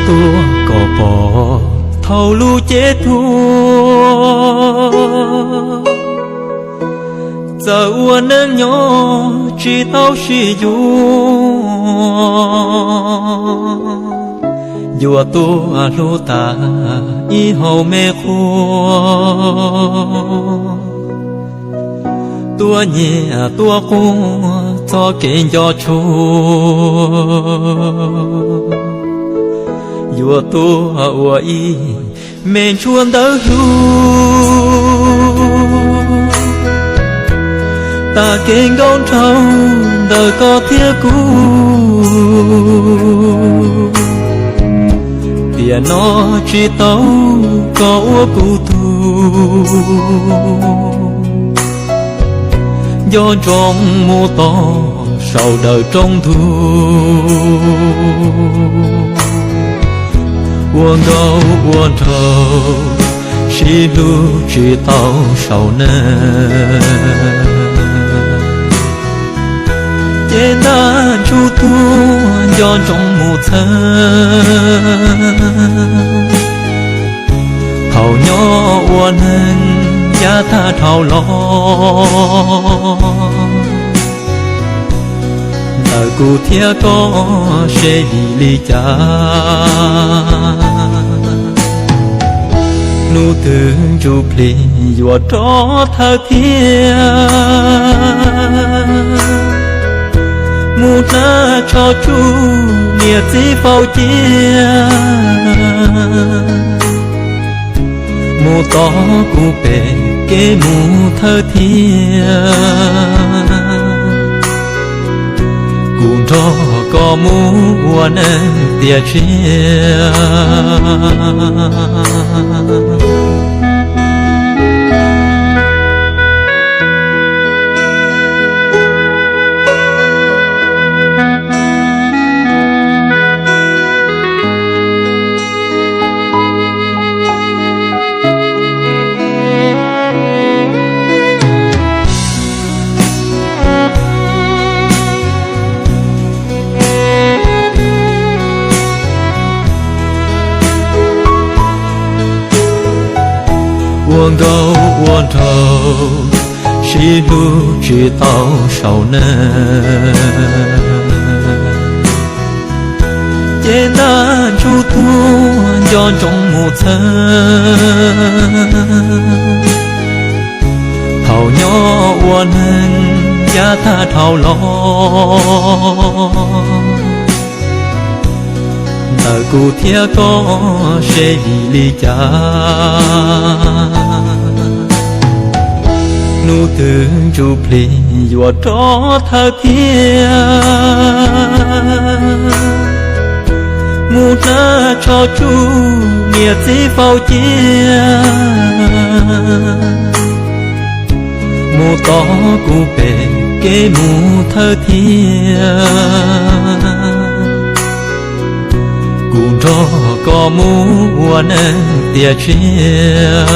Tuaj kom pom thaum lub cev tuag, txawm ua neej nyob tsis tau sib yuav, yuav tuaj hlub tas ib hau me qhua, tuaj nyiam tuaj quaj txoj kev nco tshua, yuav tuaj ua ib me ntsuag ntawv hlub, tag kev nkauj nraug ntawm koj thiab kuv. Tiam no tsis tau koj ua kuv tug, nco ntsoov mus tod saum dawm rooj ntug, ua nkauj ua nraug sib hlub tsis tau saum neeg. Ces ntaj ntsug tuag nco ntsoov mus txhawb, thaum nyob ua neeg yav tag dhau los, ntawm kuv thiab koj seb vim li cas, hnub twg ntsuj plig yuav rov thawj thiab, mus hnab tsho tsuj niam txiv faus cia, mus tos kuv pem kev mus thawj thiab, kuv nrog koj mus ua neej tiam tsiaj. Ua nkauj ua nraug sib hlub tsis tau saum neeg, ces ntaj ntsug tuag nco ntsoov mus txhawb, thaum nyob ua neeg yav tag dhau los, ntawm kuv thiab koj seb vim li cas, hnub twg ntsuj plig yuav rov thawj thiab, mus hnab tsho tsuj niam txiv faus cia, mus tos kuv pem kev mus thawj thiab, kuv nrog koj mus ua neej tiam tsiaj.